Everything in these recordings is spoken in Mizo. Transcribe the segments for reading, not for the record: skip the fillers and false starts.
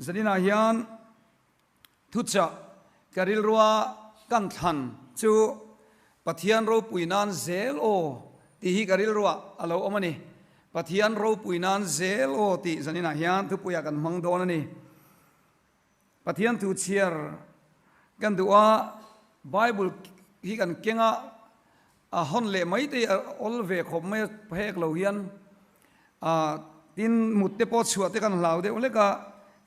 Zaninah hian thuchah ka rilrua kan thlan chu Pathian ropui nan zel aw tih hi ka rilruah a lo awm a ni. Pathian ropui nan zel aw tih zaninah hian thupuiah kan hmang dawn a ni. Pathian thu chhiar kan duh a, Bible hi kan keng a, a hawn leh mai te hi a awl ve khawp mai a, hek lo hian tin mut te pawh chhuah te kan hlau deuh hlek a,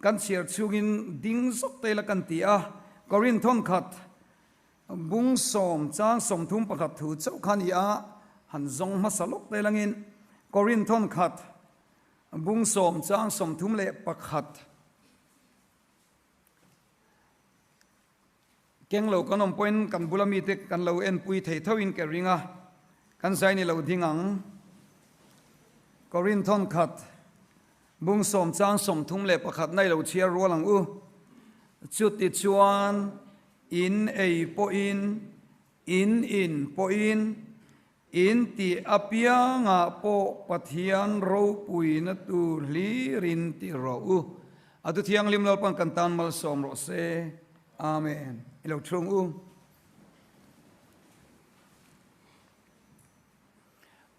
kan chhiar chhungin ding zawk te ila kan ti a, Korinth thawnkhat bung sawm chang 31 thu chauh kha a ni a, han zawng hmasa lawk te langin Korinth thawnkhat bung sawm chang 31. Keng lo kan awm pawhin kan bula mite kan lo enpui thei thoin ka ring a, kan zai ni lo ding ang. Korinthon khat bung sawm chang 31 na i lo chhiar rual ang u. Chuti chuan in ei pawhin, in in pawhin, In tih apiangah pawh Pathian ropuina tur hlirin ti rawh u. A thu thianghlim Lalpan kan tan malsawm rawh se. Amen. I lo thung u.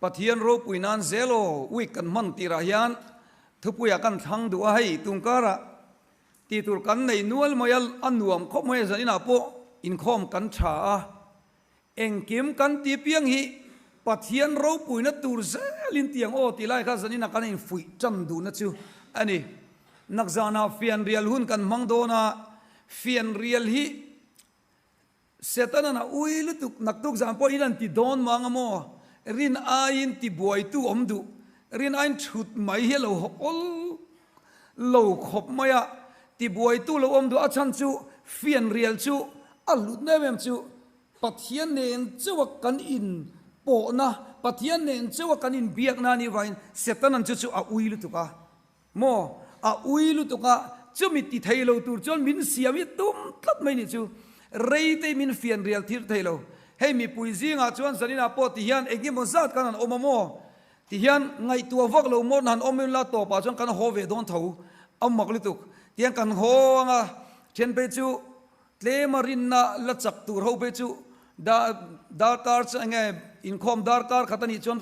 Pathian ropui nan zel aw week kan hman tirah hian thupuiah kan thlang duh a hei tungkarah tih tur kan nei nual mai a, a nuam khawp mai a zaninah pawh inkhawm kan tha a. Engkim kan ti piang hi Pathian ropuina tur zelin tiang aw tih lai kha zanina kan infuih tan duhna chu a ni. Nakzanah fianrial hun kan hmang dawn a, fianrial hi Setanan a ui lutuk naktuk zan pawh in an ti dawn mang a maw? Rin aiin ti buaitu awm duh, rin aiin thut mai hi a lo awl lo khawp mai a, ti buaitu lo awm duh a chhan chu fianrial chu a hlut em em chu Pathian nen chauha kan in pawhna, Pathian nen chauha kan in biakna a nih vangin Setanan chu chu a ui lutuk a maw? A ui lutuk a, chumi ti thei lo tur chuan min siam hi tum tlat mai nih chu. Reitei min fian rial thir thei lo. Hei mipui zingah chuan zaninah pawh ti hian eng emaw zat kan han awm a maw? Ti hian ngaihtuah vak lo maw han awm ila tawpah chuan kan haw ve dawn tho a mak lutuk. Tihian kan haw anga then phei chu Tlema rinna la chak tur ho phei chu darkar chu enge inkhawm darkar khat a nih chuan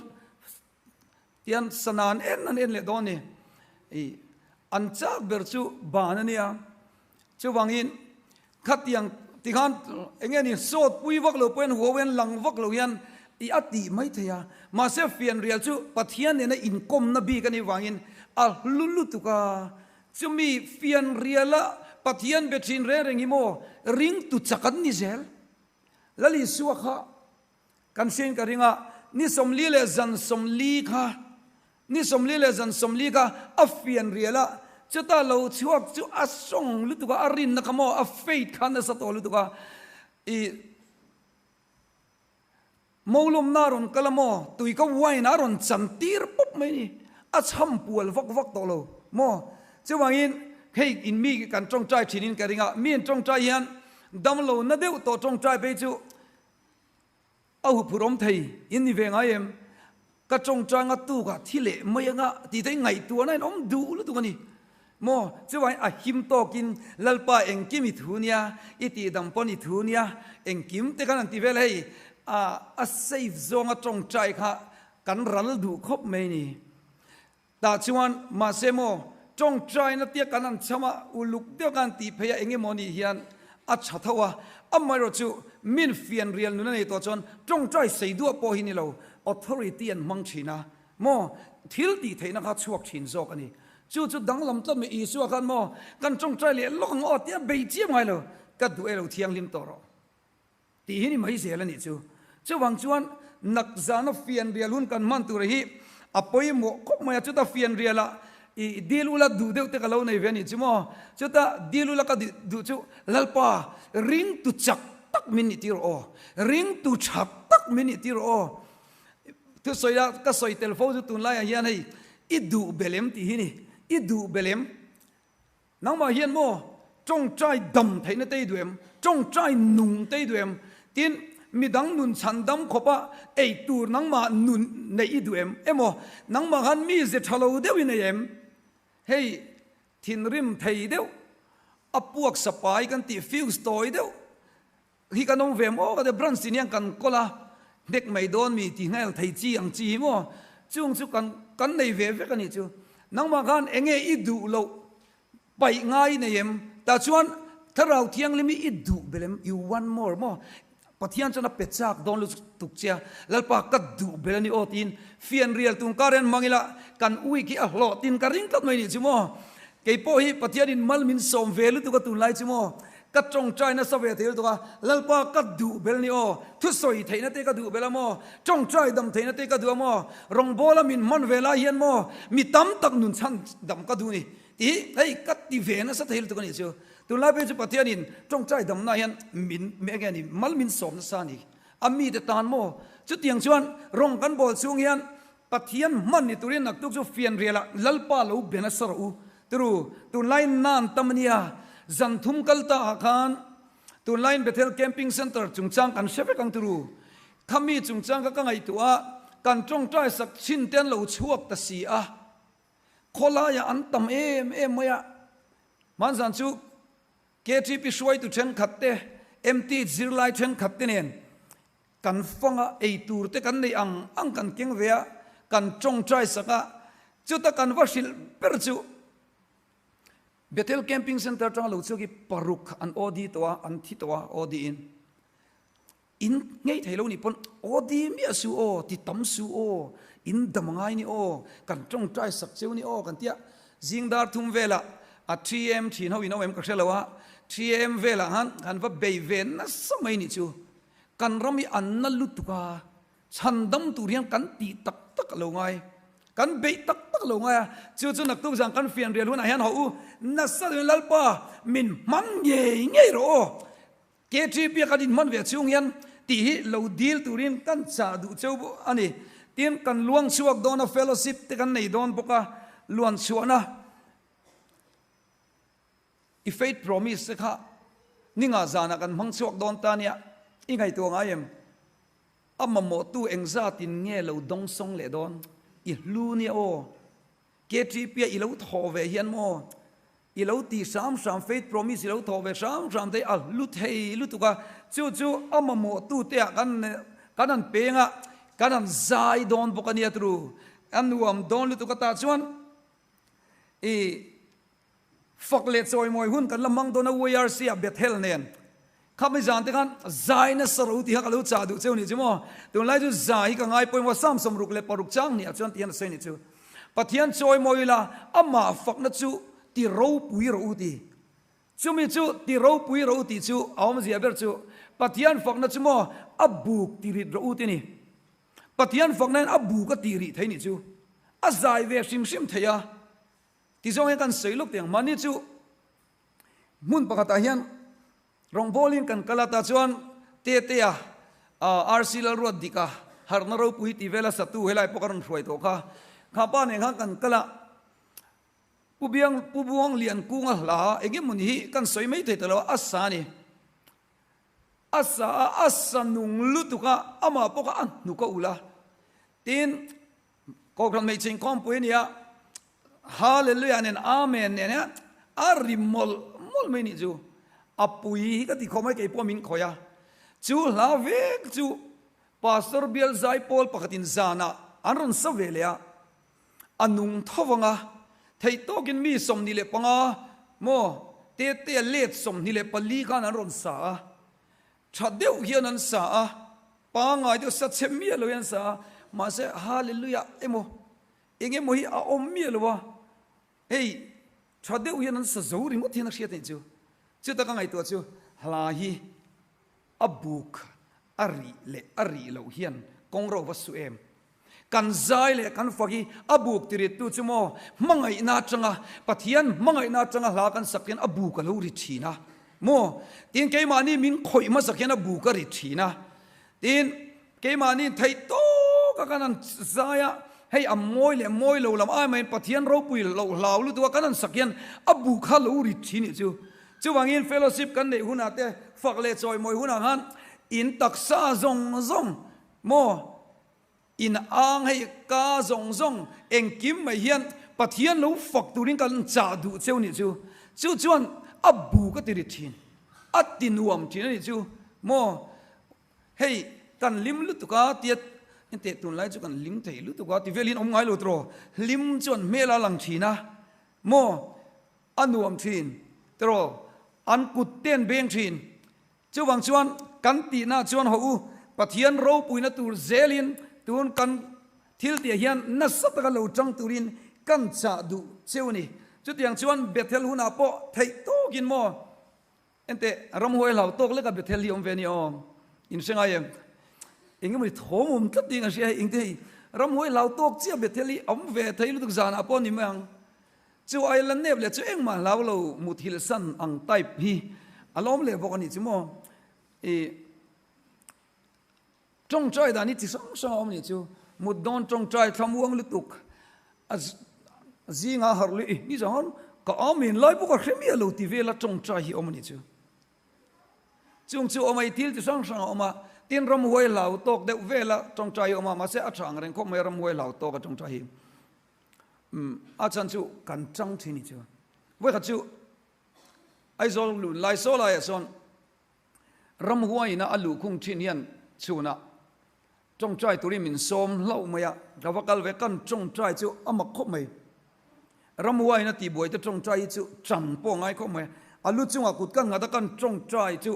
tian sana an en an en leh dawn a ni. I an chak ber chu ban a nia. Chuvangin khatiang tikhan enge ni sawt pui vak lo pawh hian huau hian lang vak lo hian i a tih mai thei a. Mahse fianrial chu Pathian nena inkawmna bik a nih vangin a hlu lutuk a. Chumi fianriala Pathian be thin reng reng hi maw ringtu chak an ni zel. Lal Isua kha kan hriain ka ring a, ni 40 leh zan 40 kha, ni 40 leh zan 40 kha a fianrial a, chuta lo chhuak chu a sawng lutuk a, a rinna kha maw a faith kha nasa tawh lutuk a, i Molawmna a rawn kal a maw? Tui ka wine a rawn chan tir pawp mai ni. A chham pual vak vak tawh lo maw? Chuvangin hei in mi kan tawngtai thinin ka ring a, mi an tawngtai hian damlo na deuh tawh tawngtai phei chu a huphurh awm thei in ni ve ngai em? Ka tawngtai nga tukah thi leh mai anga tih te hi ngaihtuahna in awm duh lutuk a ni. Maw, chuvangin a him tawkin Lalpa engkim i thu nia, i tihdam pawn i thu nia, engkim te khan an ti vel hei, a safe zawnga tawngtai kha kan ral duh khawp mai ni. Tah chuan mahse maw, tawngtaina tia kan an cham a, uluk deuh khan tih phei a eng emaw nih hian a tha tho a, amaherawh chu min fian rial nun a nei tawh chuan tawngtai sei duah pawh hi ni lo, authority an hmang thin a, Maw? Thil tih theihna kha chhuak thin zawk a ni. Chu chu danglam tlat mai Isua khan maw kan tawngtai leh lawk ang aw tia bei chiam ngai lo, ka duh e lo thianghlim tawh rawh tih hi ni mai zel a nih chu. Chuvang chuan nakzana fianrial hun kan hman tur hi a pawimawh khawp mai a, chuta fianrialah i dil ula duh deuh te ka lo nei ve a nih chu maw? Chuta dil ula ka duh chu Lalpa ringtu chak tak min nih tir rawh aw, ringtu tha tak min nih tir rawh aw. Thusawi a ka sawi tel fo chu tunlaiah hian hei i duh belem tih hi ni, i duh belem. Nangmah hian maw tawngtai dam theihna te i duh em? Tawngtai nung te i duh em? Tin, midang nun chhan dam khawpa ei tur nangmah nun neih i duh em? Emaw nangmah khan mi ze tha lo deuh i nei em? Hei thinrim thei deuh. A puak sapai kan tih fuse tawi deuh hi kan awm ve maw ka ti a, branch tin hian kan kawl a, hnek mai dawn mi ti nghel thei chi ang chi hi maw, chung chu kan kan nei ve vek a nih chu. Nangmah khan enge i duh loh paih ngai i nei em? Tah chuan Thlarau Thianghlim hi i duh bel em? You want more maw? Pathian chuan a pe chak dawn lutuk che a, Lalpa ka duh bel a ni aw tiin fianrial tum kar hian hmang ila kan week hi a hlawh tin ka ring tlat mai nih chu maw. Kei pawh hi Pathianin mal min sawm ve lutuk a tunlai chu maw. Ka tawngtai nasa ve thei lutuk a, Lalpa ka duh bel ni aw, thusawi theihna te ka duh bel a maw, tawngtai dam theihna te ka duh a maw, rawngbawla min hman ve lai hian maw mi tam tak nun chhan dam ka duh ni tih hei ka ti ve nasa thei lutuk a nih chu. Tunlai phei chu Pathianin tawngtai damna hian min enge a ni, mal min sawm nasa a ni. A mite tan maw? Chutiang chuan rawng kan bawl chhung hian Pathian hman ni turin naktuk chu fianrialah Lalpa lo be nasa rawh u. Turu, tunlai nan tam a nia, zan thum kal ta ah khan tunlaiin Bethel Camping Centre chungchang kan hre vek ang turu. Khami chungchang kha ka ngaihtuah a, kan tawngtai sak chin te an lo chhuak ta si a. Khawlaiah an tam em em mai a, hmanzan chu KTP hruaitu thenkhat te, MT zirlai thenkhat te nen kan fang a, ei tur te kan nei ang ang kan keng ve a, kan tawngtai sak a, chuta kan va hrilh ber chu Bethel Camping Centre atanga lo chhuak hi paruk an OD tawh a, an thi tawh a OD in. In ngei thei lo nih pawn aw di miah su aw, ti tam su aw, in dam ngai ni aw, kan tawngtai sak cheu ni aw kan tia. Zing dar thum velah a 3am thin ho in awm em ka hre lo a, 3am velah han kan va bei ve nasa mai nih chu. Kan ram hi an na lutuk a, chhan dam tur hian kan tih tak tak a lo ngai, kan beih tak tak a lo ngai a, chu chu naktuk zan kan fianrial hunah hian hawh u, nasa deuhin Lalpa min hmang ngei ngei rawh aw. KTP a kan inhman ve chhung hian tih hi lo dil turin kan chah duh cheu a ni. Tin, kan luang chhuak dawn a, fellowship te kan nei dawn bawk a, luan chhuahna i faith promise te kha ninga zanah kan hmang chhuak dawn ta nia, i ngaihtuah ngai em? A mamawhtu engzatin nge lo dawngsawng leh dawn? I hlu nia aw. KTP a i lo thawh ve hian maw? I lo ti hram hram, faith promise i lo thawh ve hram hram te a hlu thei lutuk a, chu chu a mamawh tu te ah kan kan han peng a, kan han zai dawn bawk a nia turu, a nuam dawn lutuk a tah chuan i fak leh chawimawi hun kan la hmang dawn a YRC ah Bethel nen. Khami zan te khan zai nasa ro tih kha ka lo chah duh cheu nih chu maw? Tunlai chu zai hi ka ngai pawimawh Psalm 66 chang hnih ah chuan ti hian a sawi nih chu. Pathian chawimawi ila amah fakna chu ti ropui rawh u ti. Chumi chu ti ropui rawh u tih chu a awmzia ber chu Pathian fakna chu maw a buk ti rit rawh u ti ni. Pathian fakna hian a buk a ti rih thei nih chu. A zai ve hrim hrim thei a. Tizawng hian kan sawi lawk teh ang. Mahni chu Hmun pakhatah hian rawngbawlin kan kal a, tah chuan Tetea, RC Lalruat Dika, Harhna Ropui tih vela satu helai pawh ka rawn hruai tawh kha. Kha pa nen khan kan kal a, Pu Biang, Pu Buang Lian Kunga hla eng emawni hi kan sawi mai thei ta lo a, a sa a ni. A sa a, a sa nung lutuk a, amah pawh kha a hnuk a ulh a. Tin, Kohhran hmeichhe inkhawmpui a ni a, Hallelujah nen Amen nen hian a ri mawlh mawlh mai nih chu. A pui hi ka ti khawp mai kei pawh min khawih a. Chu hla vek chu Pastor Bial Zaipawl pakhatin zanah an rawn sa ve leh a, a nung tho vang a, theih tawkin mi 25 maw Tetea let 24 khan an rawn sa a. Tha deuh hian an sa a, pangngai deuh sa chhe miah lo hian an sa a, mahse Hallelujah emaw eng emaw hi a awm miah lo a, hei tha deuh hian an sa zo ringawt hian a hriat anih chu. Chuta ka ngaihtuah chu hla hi a buk a rih leh a rih loh hian kawng ro va su em. Kan zai leh kan fak hi a buk tirittu chu maw hmangaihna atanga Pathian hmangaihna atanga hla kan sak hian a buk a lo ri thin a maw? Tin keimahni min khawih hmasak hian a buk a ri thin a. Tin keimahni theih tawka kan han zai a, hei a mawi leh mawi lo lam ai maiin Pathian ropui loh hlau lutuk a kan han sak hian a buk kha lo ri thin nih chu. Chuvangin fellowship kan neih hunah te fak leh chawimawi hunah khan in taksa zawng zawng maw? In ang hei ka zawng zawng engkim mai hian Pathian lo fak turin kan chah duh cheu nih chu. Chu chuan a bu ka ti ri thin, a ti nuam thin a nih chu maw. Hei kan hlim lutuk a tia enteh tunlai chu kan hlim thei lutuk a ti velin awm ngai lo tiraw, hlim chuan hmel a lang thin a maw, a nuam thin tiraw, an kut te an beng thin. Chuvang chuan kan tihna chuan haw u, Pathian ropuina tur zelin tun kan thil tihah hian nasa taka lo tang turin kan chah duh cheu a ni. Chutiang chuan Bethel hunah pawh theih tawkin maw Enteh, ramhuai hlau tawk leka Bethel hi awm ve a ni aw. In hre ngai em? Eng emaw ni thawm awm tlat ding a hria hei, engte hei, ramhuai hlau tawk chiah Bethel hi awm ve thei lutuk zanah pawh a ni mai ang. Chu ai la nep leh chu engmah hlau lo muthilh san ang type hi a la awm leh bawk a nih chu maw. I. Tawngtai dan hi chi hrang hrang a awm nih chu. Mut dawn tawngtai thlamuang lutuk a zinga harh leh i ni zan ka amen lai bawk a hre miah lo ti vela tawngtai hi awm a nih chu. Chung chu awm a i thil chi hrang hrang a awm a, tin ramhuai hlau tawk deuh vela tawngtai hi a awm a, mahse a tha ang reng khawp mai a ramhuai hlau tawk a tawngtai hi. Umm a chhan chu kan tang thin nih chu. Vawikhat chu Aizawl lun lai saw laiah sawn Ramhuaiin a luhkhung thin hian chhunah tawngtai turin min sawm hlauh mai a, ka va kal ve, kan tawngtai chu a mak khawp mai. Ramhuaiin a tihbuai te tawngtai hi chu chan pawh a ngai khawp mai, a lu chungah kut kan nghat a kan tawngtai chu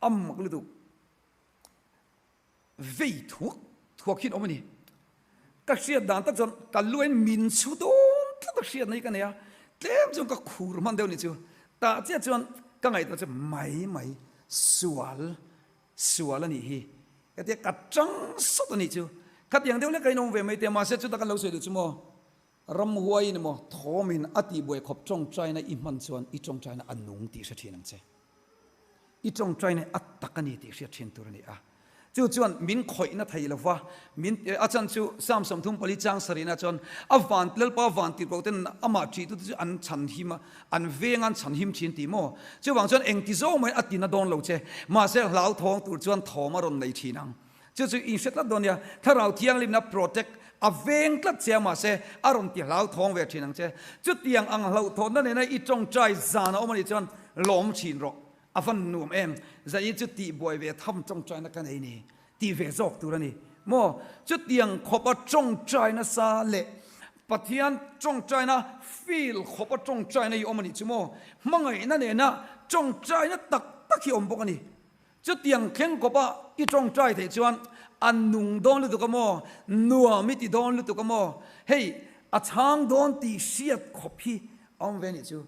a mak lutuk. Vei thuak thuak hian awm a ni. Ka hriat dan tak chuan ka luain min chhu dawn tlat a hriatna hi ka nei a, tlem chuan ka khur hman deuh a nih chu. Tah chiah chuan ka ngaihtuah chu mai mai sual sual a nih hi ka tia ka tang sawt a nih chu. Khatiang deuh lek ka inawm ve mai te mahse chuta kan lo sawi duh chu maw ramhuaiin emaw thawmin a tihbuai khawp tawngtaina i hman chuan i tawngtaina a nung tih hre thin ang che. I tawngtaina a tak a ni tih hriat thin tur a ni a. Chu chuan min khawihna thei lo va, min a chan chu Psalm 34 chang sarihna chuan a van Lalpa van tirhkoh ten amah ṭihtute chu an chhan him a, an veng a an chhan him thin tih maw? Chuvang chuan engti zawng maiin a tina dawn lo che, mahse hlauthawng tur chuan thawm a rawn nei thin ang. Chu chu in hre tlat dawn nia, Thlarau Thianghlimna protect a veng tlat che a mahse a rawn ti hlauthawng ve thin ang che. Chutiang ang hlauhthawnna nena i tawngtai zan a awm a nih chuan lawm thin rawh. A van nuam em? Zai chu tihbuai ve tham tawngtaina ka nei ni tih ve zawk tur a ni maw? Chutiang khawpa tawngtai nasa leh Pathian tawngtaina feel khawpa tawngtaina hi awm a nih chu maw? Hmangaihna nena tawngtaina tak tak hi awm bawk a ni. Chutiang thleng khawpa i tawngtai theih chuan a nung dawn lutuk a maw? Nuam i ti dawn lutuk a maw? Hei a chhang dawn tih hriat khawp hi a awm ve a nih chu.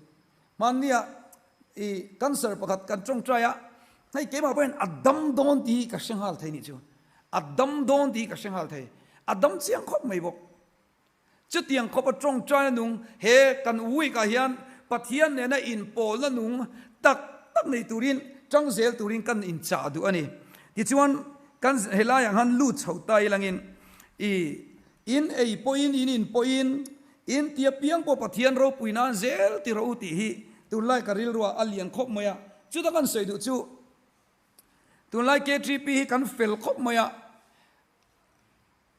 Hmannia i cancer pakhat kan tawngtai a, hei keimah pawhin a dam dawn tih hi ka hre nghal thei nih chu. A dam dawn tih hi ka hre nghal thei. A dam chiang khawp mai bawk. Chutiang khawp a tawngtaina nung he kan week ah hian Pathian nena inpawlna nung tak tak nei turin tang zel turin kan inchah duh a ni. Tichuan kan helaiah khan lut chho ta ilangin i In ei pawhin, in in pawhin, in ti apiang pawh Pathian ropui nan zel ti rawh u tih hi tunlai ka rilruah a lian khawp mai a. Chuta kan sawi duh chu tunlai KTP hi kan fel khawp mai a,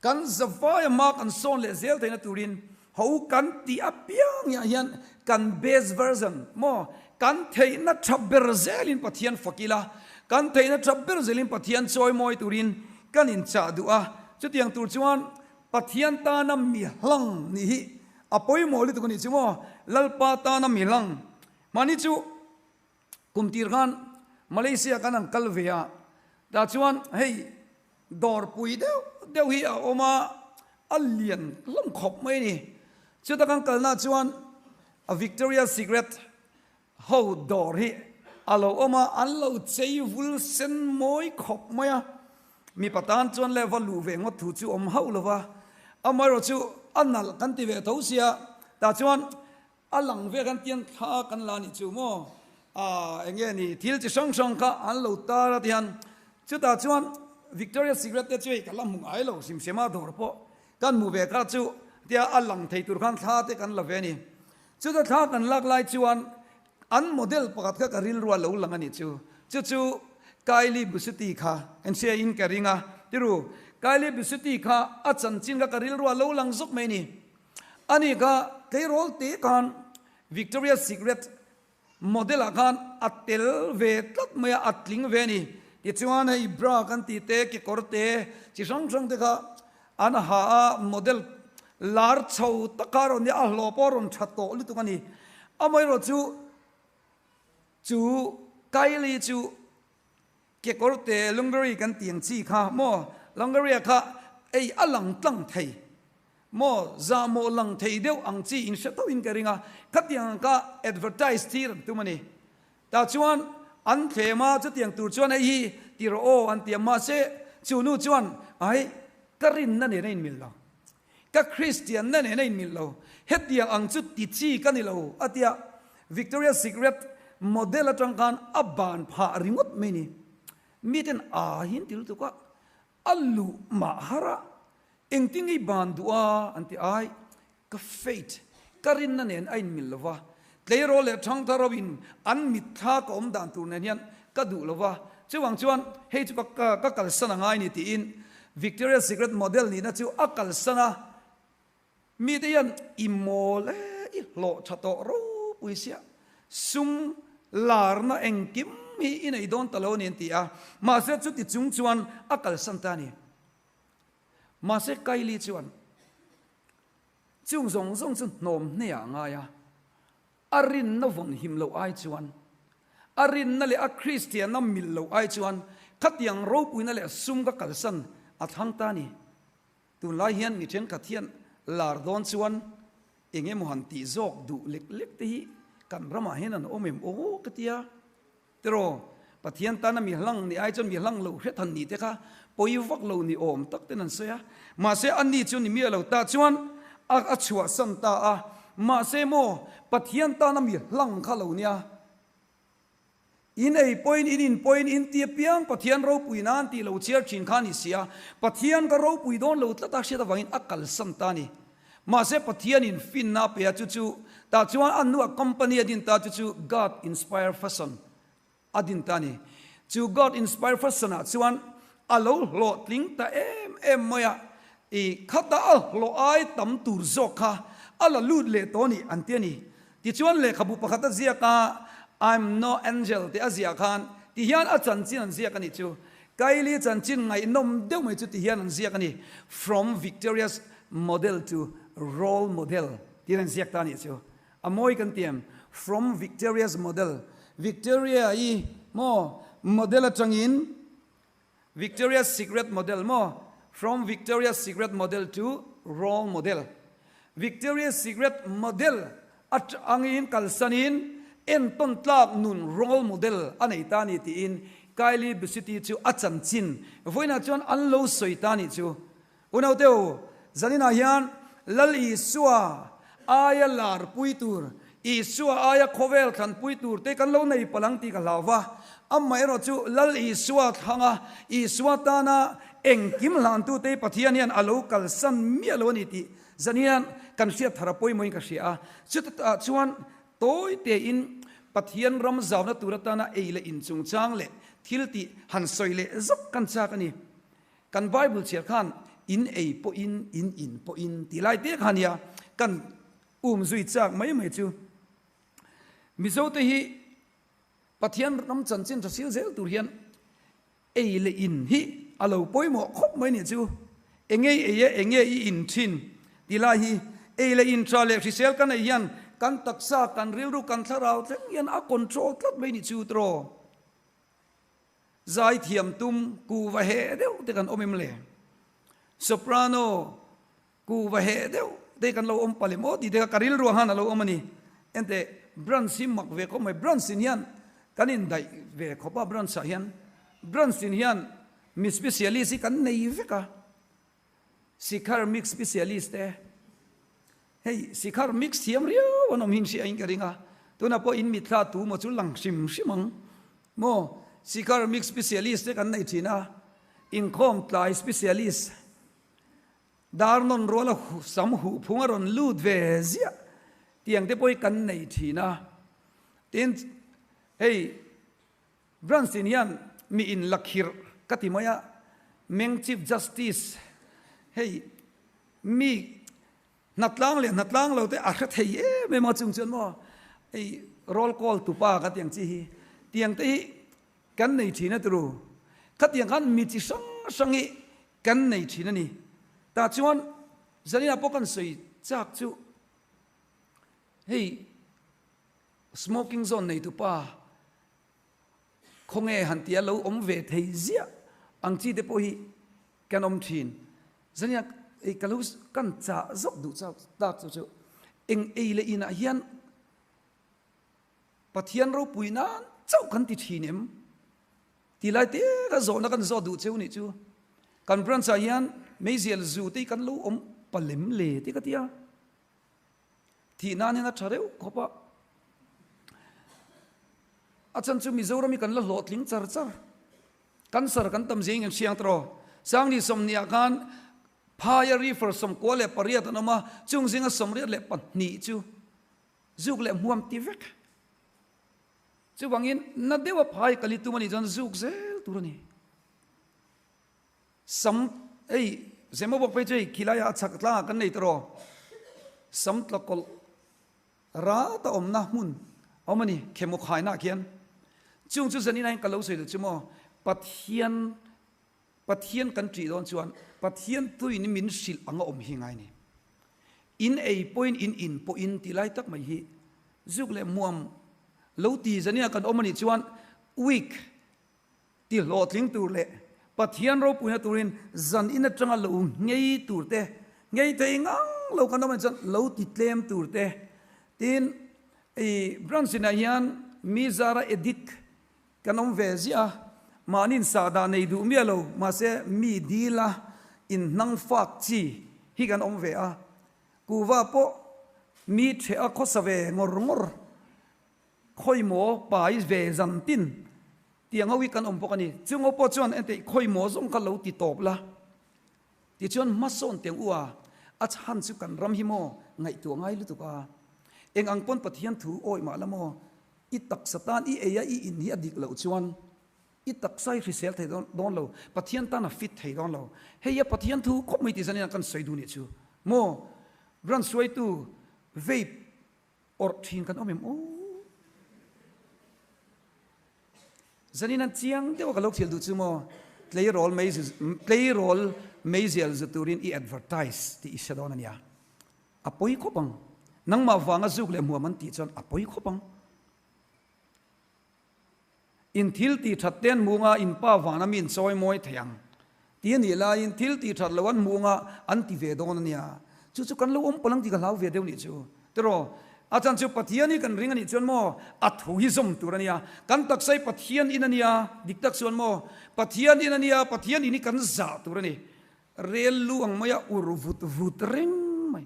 kan zavaia hma kan sawn leh zel theihna turin ho kan ti apiang hiah hian kan best version maw kan theihna tha ber zelin Pathian fak ila, kan theihna tha ber zelin Pathian chawimawi turin kan inchah duh a, chutiang tur chuan Pathian tana mi hlang nih hi a pawimawh lutuk a nih chu maw, Lalpa tana mi hlang. Mahni chu kum tir khan Malaysia kan han kal ve a, tah chuan hei dawrpui deuh deuh hi a awm a, a lian hlawm khawp mai a ni. Chuta kan kalna chuan a Victoria Secret Ho dawr hi a lo awm a, an lo chei vul sen mawi khawp mai a, mipa tan chuan le va luh ve ngawt thu chu awm hauh lo va, amaherawh chu a nalh kan ti ve tho sia, tah chuan a lang ve khan tiang thla kan la nih chu maw, aah eng nge ni thil chi hrang hrang kha an lo tar a tihian chutah chuan Victoria Secret te chu hei ka la hmu ngai lo hrim hrim a dawr pawh kan hmu ve kha chu tia a lang thei tur khan thla te kan la ve a ni. Chuta thla kan lak lai chuan an model pakhat kha ka rilru a lo lang a nih chu. Chu chu Kylie Busuti kha en hria in ka ring a, tiru Kylie Busuti kha a chanchin kha ka rilru a lo lang zawk mai a ni. Ani kha tleirawl te khan Victoria's Secret. Model ah khan a tel ve tlat mai a, a tling ve a ni. Tichuan hei bra kan tih te, kekawr te, chi hrang hrang te kha an ha a, model lar chho tak kha a rawn nia, a hlawh pawh a rawn tha tawh lutuk a ni. Amaherawh chu chu Kylie chu kekawr te lingerie kan tih ang chi kha maw, lingerie kha ei a lang tlang thei Maw zahmawh lang thei deuh ang chi in hre tho in ka ring a, khatiang ang kha advertise tir an tum a ni. Tah chuan an thlem a, chutiang tur chuan hei hi ti rawh aw an ti a, mahse chu nu chuan ai ka rinna nen a inmilh lo, ka Kristianna nen a inmilh lo, hetiang ang chu ti chi ka ni lo a ti a, Victoria's Secret model atang khan a ban phah ringawt mai ni. Miten a hi an ti lutuk a, A luh mah har a, engtin i ban duh a an ti ai, ka faith, ka rinna nen a inmil lo va, tleirawl leh thangthar ho in an mitthla ka awm dan tur nen hian ka duh lo va, chuvang chuan hei chu ka ka kalsan a ngai ni tiin Victoria's Secret model nihna chu a kalsan a. Mite hian i mawl e, i hlawh tha tawh ropui sia, sum larna engkim hi i nei dawn ta lo a ni an ti a, mahse chuti chung chuan a kalsan ta a ni. Mahse Kylie chuan chung zawng zawng chu hnawm hnehah a ngai a, a rinna vawn him loh ai chuan, a rinna leh a Kristianna mil loh ai chuan khatiang ropuina leh sum ka kalsan a thlang ta a ni. Tunlai hian mi thenkhat hian lar dawn chuan eng emaw han tih zawk duh lek lek te hi kan ramah hian an awm em aw ka ti a. Tiraw, Pathian tana mi hlang ni ai chuan mi hlang lo hret han nih te kha pawi vak lo ni awm tak ten an sawi a. Mahse ani chu ni miah lo ta chuan a a chhuahsan ta a. Mahse maw Pathian tana mi hlang kha lo nia. In ei pawhin, in in pawhin, in ti apiang Pathian ropui nan tih lo chhiar thin kha a ni si a, Pathian ka ropui dawn lo tlat a hriat avangin a kalsan ta a ni. Mahse Pathianin finna a pe a, chu chu tah chuan a hnuah company a din ta, chu chu God Inspire Fashion a din ta a ni. Chu God Inspire Fashion ah chuan a lo hlawhtling ta em em mai a, i khata a hlawh ai tam tur zawk kha a la lut leh tawh a ni an ti a ni. Tichuan lehkhabu pakhat a ziak a, I'm no angel tih a ziah khan ti hian a chanchin an ziak a nih chu. Kylie chanchin ngaihnawm deuh mai chu ti hian an ziak a ni, From Victoria's model to role model tiin an ziak ta a nih chu. A mawi kan ti em? From Victoria's model, Victoria-i maw model atangin Victoria's Secret model maw? From Victoria's Secret model to role model. Victoria's Secret model atangin kalsanin entawn tlak nun role model a nei ta a ni tiin Kylie Busiti chu a chanchin vawiinah chuan an lo sawi ta a nih chu. Unaute u, zaninah hian Lal Isua aia larpui tur, Isua aia khawvel thlanpui tur te kan lo nei palh ang tih ka hlau va. Amaherawh chu Lal Isua thlanga Isua tana engkim hlantute Pathian hian a lo kalsan miah lo a ni tih zanin hian kan hriat thar a pawimawhin ka hria a. Chutah chuan tawi tein Pathian ram zauna tur atana ei leh in chungchang leh thil tih han sawi leh zauh kan chak a ni. Kan Bible chhiar khan in ei pawhin in in pawhin tih lai te kha nia kan um zui chak mai mai chu. Mizote hi Pathian ram chanchin tha sil zel tur hian ei leh in hi a lo pawimawh khawp mai nih chu. Enge i ei e, enge i in thin tih lai hi ei leh in tha leh hrisel kan ei hian kan taksa, kan rilru, kan thlarau thleng hian a control tlat mai nih chu tiraw. Zaithiam tum kuhva heh deuh te kan awm em le? Soprano kuhva heh deuh te kan lo awm palh em aw tih te kha ka rilruah khan a lo awm a ni. Enteh branch hi mak ve khawp mai, branch in hian kan indaih ve khawp a branch ah hian branch in hian mi specialist hi kan nei vek a. Sikhar mix specialist te hei sikhar mix thiam riau an awm hin hria in ka ring a tunah pawh in mitthla tu maw chu lang hrim hrim ang maw sikhar mix specialist te kan nei thin a inkhawm tlai specialist dar nawn ruala sam huh phung a rawn lut ve ziah tiang te pawh hi kan nei thin a tin hei Branson hian mi in la khirh ka ti mai a, Meng Chief Justice hei mi hnatlang leh hnatlang lo te a hre thei em em a chung chuan maw hei Roll call tupa ka tiang chi hi tiang te hi kan nei thin a turu. Khatiang khan mi chi hrang hrang hi kan nei thin a ni. Tah chuan Zaninah pawh kan sawi chak chu hei smoking zone nei tupa khawnge han tia lo awm ve thei ziah ang chi te pawh hi kan awm thin. Zaninah ei ka lo kan chah zawk duh chak tak chu chu eng ei leh inah hian Pathian ropui nan chauh kan ti thin em? Ti lai te ka zawhna kan zawh duh cheu nih chu. Kan branch ah hian meizial zu te hi kan lo awm palem le te ka ti a. Thih nan hian a tha reuh khawp a. A chan chu Mizoram hi kan la hlawhtling char char. Cancer kan tam zing in hriang tawh. Sangni sawmhnih ah khan phaia reefer 98 an awm a, chung zinga 82 chu Zuk leh hmuam ti vek. Chuvangin na deuha phai kal i tum a nih chuan zuk zel tur a ni. Sam hei Zemabawk phei chu hei khilaiah a chhak tlangah kan nei tawh rawh. Sam tla kawlh rat a awmna hmun a awm a ni khemaw khainaah khian. Chung chu zanin ah hian ka lo sawi duh chu maw Pathian Pathian kan ṭih dawn chuan Pathian tuin min hrilh ang a awm hi ngai ni. In ei pawhin in in pawhin tih lai tak mai hi zuk leh hmuam lo ti zania kan awm a nih chuan week ti hlawhtling tur leh Pathian ropuina turin zan in atanga lo nghei tur te, nghei thei ngang lo kan awm a nih chuan lo ti tlem tur te tin i branch inah hian mi zara edit Kan awm ve ziah a, mahniin sahdah nei duh miah lo, mahse mi dila inhnang fak chi hi kan awm ve a, kuhva pawh mi ṭheh a khawsa ve ngawr ngawr, khawimaw pai ve zan tin tiang ho hi kan awm bawk a ni. Chung ho pawh chuan enteh khawimaw zawng kha lo ti tawp la, tichuan hmasawn tiang u a, a chhan chu kan ram hi maw ngaihtuah ngai lutuk a, eng ang pawn Pathian thu awih mah la maw, I taksa tan i ei a i in hi a dik loh chuan i taksa hi hrisel thei dawn lo, Pathian tan a fit thei dawn lo. Hei a Pathian thu khawp mai tih zanin a kan sawi duh nih chu maw? Branch hruaitu vape awrh thin kan awm em aw? Zanin an chiang deuh a ka lo thil duh chu maw? Tleirawl mei tleirawl meizial zu turin i advertise tih i hre dawn a nia. A pawi khawp ang. Nangmah vanga zuk leh hmuam an tih chuan a pawi khawp ang. In thil tih that te an hmuh anga in pa vana mi in chawi mawi thei ang tih a nih laiin thil tih that lo an hmuh anga an ti ve dawn a nia. Chu chu kan lo awm palh ang tih ka hlau ve deuh nih chu. Tiraw? A chan chu Pathian hi kan ring a nih chuan maw a thu hi zawm tur a nia. Kan taksa hi Pathian in a nia, dik tak chuan maw Pathian in a nia, Pathian in hi kan zah tur a ni. Rel lu ang maia ur vut vut reng mai,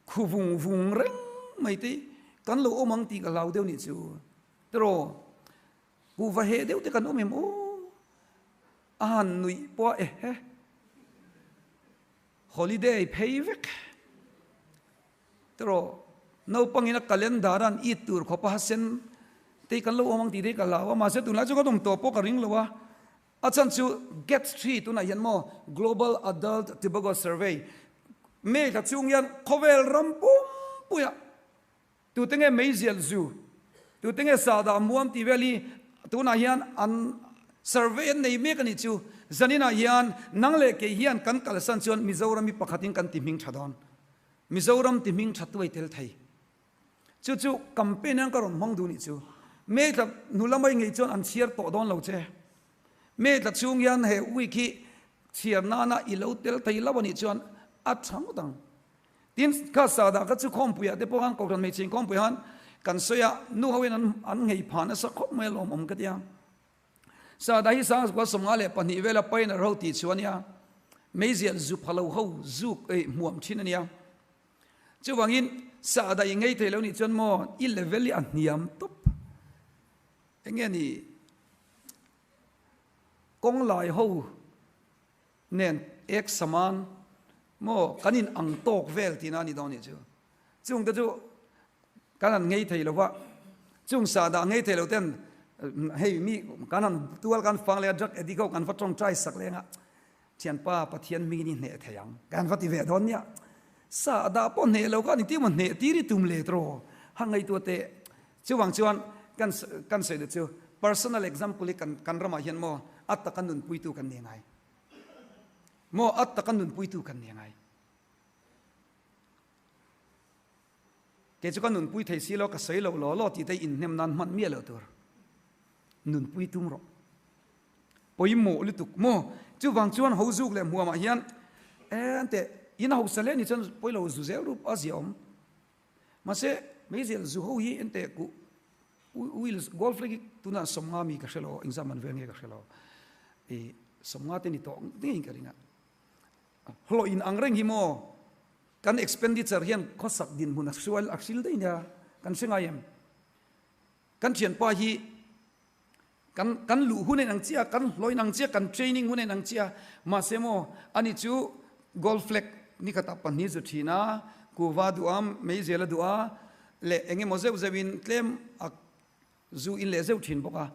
khu vung vung reng mai te kan lo awm ang tih ka hlau deuh nih chu. Tiraw, kuhva heh deuh te kan awm em aw? A han nuih pawh a ehe. Holiday phei vek. Tiraw, naupangin a calendar a an it tur khawpa hasen te kan lo awm ang tih te ka hlau a, mahse tunlai chu kan awm tawh pawh ka ring lo a. A chhan chu GATS hri tunah hian maw Global Adult Tobacco Survey May thla chhung hian khawvel ram pumpuiah tute nge meizial zu, tute nge sahdah muam tih vel hi tunah hian an survey an nei mek a nih chu. Zaninah hian nang leh kei hian kan kalsan chuan Mizoram hi pakhatin kan ti hming tha dawn. Mizoram ti hming tha tuai tel thei. Chu chu campaign hian ka rawn hmang duh nih chu. May tla hnu lamah i ngei chuan an chhiar tawh dawn lo che. May tla chhung hian he week hi chhiar nana i lo tel thei lo a nih chuan a tha ngawt ang. Tin, kha sahdah kha chu khawmpuiah te pawh khan Kohhran hmeichhe inkhawmpui khan kan sawi a, nu ho in an nghei phah nasa khawp mai a lawmawm ka ti a. Sahdah hi Sangzukua 52 vela pioneer ho tih chu a nia. Meizial zu pha lo ho zuk ei hmuam thin a nia. Chuvangin sahdah i ngei thei lo nih chuan maw i level hi a hniam tawp. Enge ni kawng lai ho nen ek saman maw kan in ang tawk vel tihna a ni dawn nih chu. Chung te chu kan han ngei thei lo va, chung sahdah ngei thei lo ten hei mi kan han tual kan fang leh a drug addict ho kan va tawngtai sak leng a. Thianpa Pathian hmingin i hneh thei ang. Kan va ti ve dawn nia. Sa dah pawh hneh lo kha ni tiu maw hneh tir i tum let rawh. Ha ngaihtuah teh. Chuvang chuan kan kan sawi duh chu personal example hi kan kan ramah hian maw a taka nunpuitu kan ni ngai. Maw a taka nunpuitu kan ni ngai. Kei chu ka nunpui thei si lo, ka sawi lo law law tih te inhnem nan hman miah lo tur. Nunpui tum rawh. Pawimawh lutuk maw? Chuvang chuan ho zuk leh hmuamah hian en teh in hausa hle ni chuan pawilo zu zel rup a zia awm. Mahse meizel zu ho hi en teh kuh Wheels golf lek hi tunah sawmnga mi ka hre lo, engzam an vel nge ka hre lo. I sawmnga te ni tawh ngeiin ka ring a. Hlawh in ang reng hi maw kan expenditure hian khawsak dinhmun a hrual a hril daih nia kan hre ngai em? Kan thianpa hi kan kan luh hun a inang chiah a, kan hlawh a inang chiah a, kan training hun a inang chiah a, mahse maw ani chu golf flag ni khatah pahnih zu thin a, kuva duh a, meizel a duh a leh eng emaw zeuh zeuh in tlem a zu in leh zeuh thin bawk a.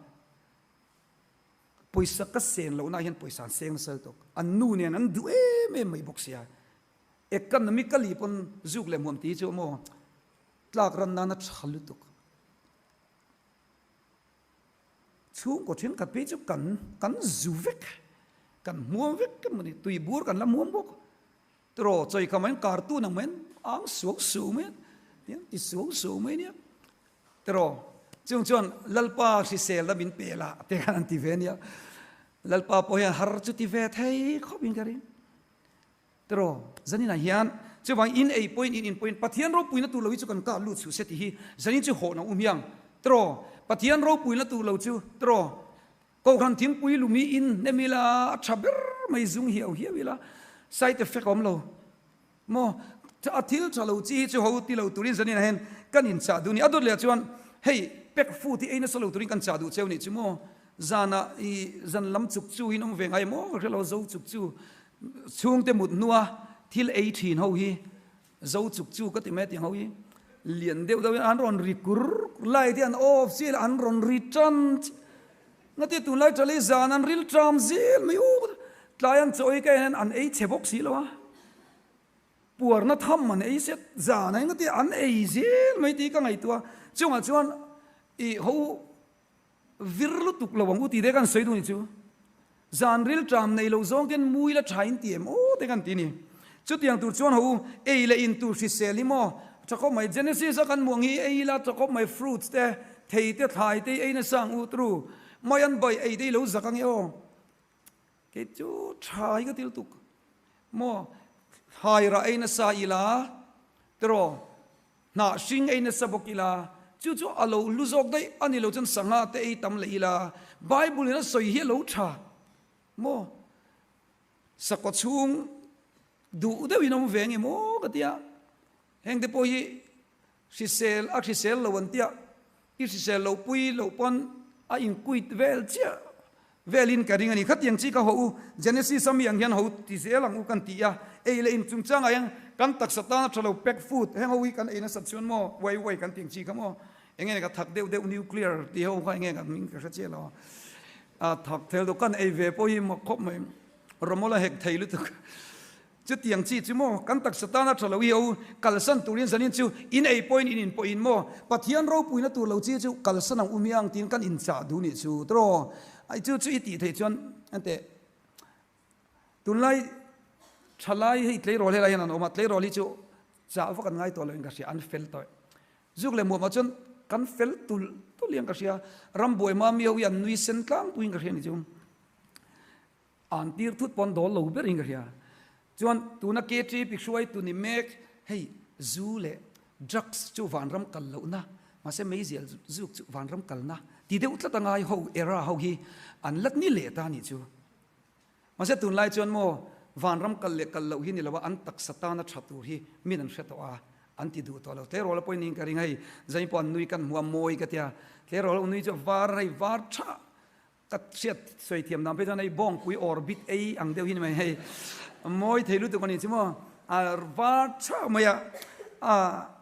Pawisa ka sen lohna hian pawisa an seng nasa lutuk. An nu nen an duh em em mai bawk sia. Economically pawn zuk leh hmuam tih hi chu maw tlak ran nana tha lutuk. Chhungkaw thenkhat phei chu kan kan zu vek, kan hmuam vek emaw ni, tui bur kan la hmuam bawk. Tiraw chawi kha mai cartoon ang mai ang suau suau mai a, ti suau suau mai nia. Tiraw chung chuan Lalpa hriselna min pe la te khan an ti ve nia. Lalpa pawh hian har chu ti ve thei khawp in ka ring. Tiraw zaninah hian chuvang in ei pawhin in in pawhin Pathian ropuina tur lo hi chu kan kah lut suh se tih hi zanin chu hawh na um hiang. Tiraw Pathian ropuina tur lo chu tiraw Kohhran thingpui lumi in hnem ila a tha ber mai zung hiau hiau ila side effect a awm lo maw? A thil tha lo chi hi chu ho ti lo turin zanin ah hian kan in chah duh a ni. A dawt leh ah chuan hei pack food hi ei nasa lo turin kan chah duh cheu nih chu maw? Zanah i zan lam chuk chu in awm ve ngai maw? Ka hre lo zo chuk chu chhungte mut hnua thil ei thin ho hi Zo chuk chu ka ti mai tiang ho hi lian deuh deuh in an rawn ri kur kur lai te an off chiah ila an rawn ri tan chiah ngati tunlai tali zan an ril tram zel mai u tlai an chaw ei ka en an ei chhe bawk si lo a puarna tham an ei set zan ai ngati an ei zel mai tih ka ngaihtuah chungah chuan i ho Vir lutuk lo ang u tih te kan sawi duh ni chu. Zan rilṭam nei lo zawng ten mui la ṭha in ti em aw te kan ti ni. Chutiang tur chuan ho u, ei leh in tur hrisel hi maw ṭha khawp mai. Genesis a kan muang hi ei ila ṭha khawp mai fruits te, thei te, thlai te hi ei nasa ang u tru. Mai an bai ei te hi lo zak ange aw. Kei chu ṭha hi ka ti lutuk maw. Thlai rah ei nasa ila tiraw. Hnah hring ei nasa bawk ila, chu chu a lo hlu zawk daih a ni lo chuan sangha te ei tam leh ila, Bible in a sawi hi a lo tha maw? Sakhaw chhung duh deuhin awm ve nge maw ka tia, heng te pawh hi hrisel a hrisel lo an tia, I hrisel lo pui loh pawn a inkuit vel chiah velin ka ring a ni. Khatiang chi ka haw u, Genesis a mi ang hian ho ti zel ang u kan ti a, ei leh in chungchangah hian kan taksa tana tha lo pack food heng ho hi kan ei nasat chuan maw uai uai kan ti ang chi kha maw enge ka thak deuh deuh nuclear tih ho kha enge ka hming ka hre chiah lo a, thak thel deuh kan ei ve pawh hi mak khawp mai rawmawl a hek thei lutuk. Chutiang chi chu maw kan taksa tana tha lo hi ho kalsan turin zanin chu in ei pawhin in inpawhin maw Pathian ropuina tur lo chi chu kalsan ang u miang tiin kan inchah duh nih chu tiraw ai chu chu i tih theih chuan enteh tunlai thalai hei tleirawl helai hian an awm a tleirawl hi chu chah vak an ngai tawh lo in ka hria an fel tawh zuk leh muamah chuan kan fel tulh tulh hian ka hria rambuai mami ho hi an nui sen tlangpuiin ka hria ni chu. An tir thut pawn dawl lo ber in ka hria. Chuan tuna KTP hruaitu ni mek hei zu leh drugs chu vanram kal lohna mahse meizial zuk chu vanram kalna ti deuh tlat a ngai ho era ho hi an la ni leh ta nih chu. Mahse tunlai chuan maw vanram kal leh kal loh hi ni lo a an taksa tana tha tur hi min an hre tawh a an ti duh tawh lo. Tleirawl a pawhin niin ka ring hei zai pawh an nui kan hmu a mawi ka tia tleirawl ho nui chu a var hei var tha Ka hriat sawi thiam dan phei chuan hei bawngpui orbit ei ang deuh hi ni mai hei mawi thei lutuk a nih chu maw a var chhak mai a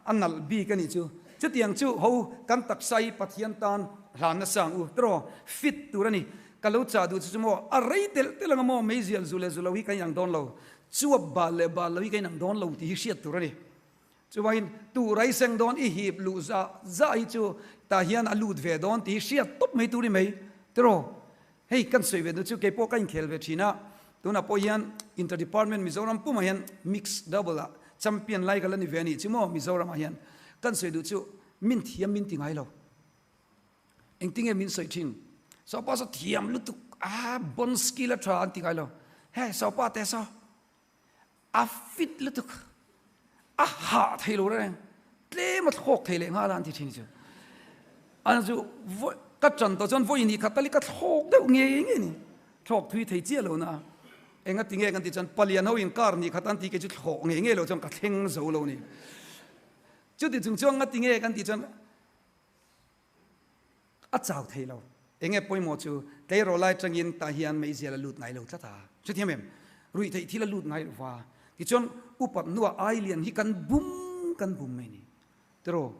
a nalh bik a nih chu chutiang chu ho kan taksa hi Pathian tan hlan nasa ang u tiraw fit tur a ni ka lo chah duh chu chu maw a rei telh telh ang a maw meizial zu leh zu lo hi ka inang dawn lo chuap bal leh bal lo hi ka inang dawn lo tih hi hriat tur a ni. Chuvangin tu rai seng dawn i hip luh zah zah hi chu tah hian a lut ve dawn tih hi hriat tawp mai tur i mai tiraw. Hei kan sawi ve nu chu keipawh ka inkhel ve thin a, tunah pawh hian Inter Department Mizoram pumah hian Mix Double ah Champion lai ka la ni ve a nih chu maw Mizoramah hian kan sawi duh chu min thiam min ti ngai lo. Engtinge min sawi thin? Sawpa saw thiam lutuk a bon skill a tha an ti ngai lo. He sawpa te saw A fit lutuk, a hah thei lo reng, tlem a thlawk thei leh nghal a an ti thin chu. An chu ka tan tawh chuan vawi ni khat tal hi ka thlawk deuh ngei ngei ni. Thlawk thui thei chiah lo na. Enga ti nge kan ti chuan palian ho in kar ni khat an ti kei chu thlawk ngei ngei lo chuan ka thleng zo lo ni. Chuti chung chuan nga ti nge kan ti chuan A chau thei lo. Enge pawimawh chu tleirawl lai tangin tah hian meizial a lut ngai lo tlat a. Hrethiam em? Ruih theih thil a lut ngai lo va. Tichuan upat hnuah ai lian hi kan bum kan bum mai ni. Tiraw?